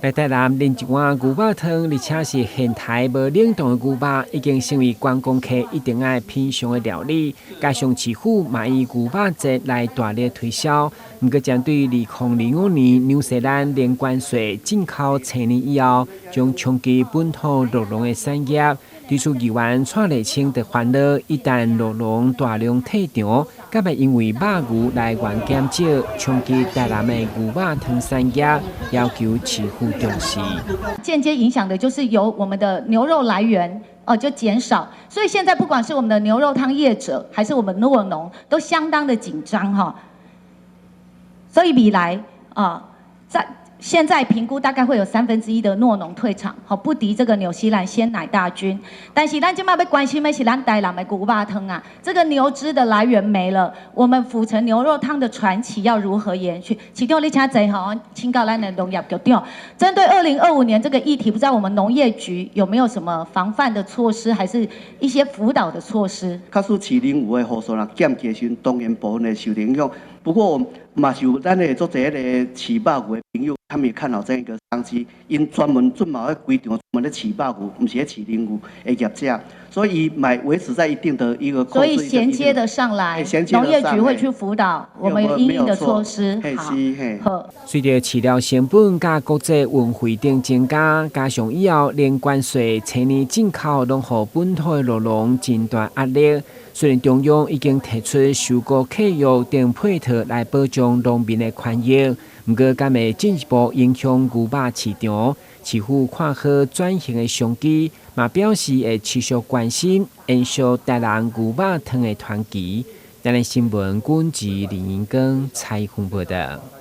來台南啉一碗牛肉湯，而且是現刣無冷凍的牛肉，已經成為觀光客一定愛品嚐的料理。加上市府嘛以牛肉節來大力推銷。毋過針對2025年紐西蘭零關稅進口青奶以後，將衝擊本土酪農的產業。對此議員蔡麗清就煩惱，一旦酪農大量退場，敢會因為肉牛來源減少，衝擊台南的牛肉湯產業，要求市府重視。間接影響的就是由我們的牛肉來源哦就減少，所以現在不管是我們的牛肉湯業者，還是我們酪農，都相當的緊張哈。所以未來啊，在現在評估大概會有1/3的酪農退場，好不敵這個紐西蘭鮮奶大軍。但是咱這馬欲關心的是咱台南的牛肉湯啊，這個牛脂的來源沒了，我們府城牛肉湯的傳奇要如何延續？市長你請坐吼，請教咱的農業局長，針對2025年這個議題，不知道我們農業局有沒有什麼防範的措施，還是一些輔導的措施？假使飼奶牛的戶數若減低時陣，當然部分會受到影響。不過嘛是有咱的足濟彼个飼肉牛的朋友，他們也看到這一個商機，𪜶專門做某個規場專門咧飼肉牛，毋是咧飼奶牛的業者，所以伊嘛維持在一定的一個。所以銜接的上來，農業局會去輔導，我們有因應的措施。好，隨著飼料成本佮國際運費等增加，加上以後零關稅、青奶進口，攏予本土的酪農真大壓力。雖然中央已經提出收購契約等配套來保障農民的權益，毋過敢會進一步影響牛肉市場？市府看好轉型的商機，嘛表示會持續關心延續台南牛肉湯的傳奇。台南新聞，軍事林英光採訪報道。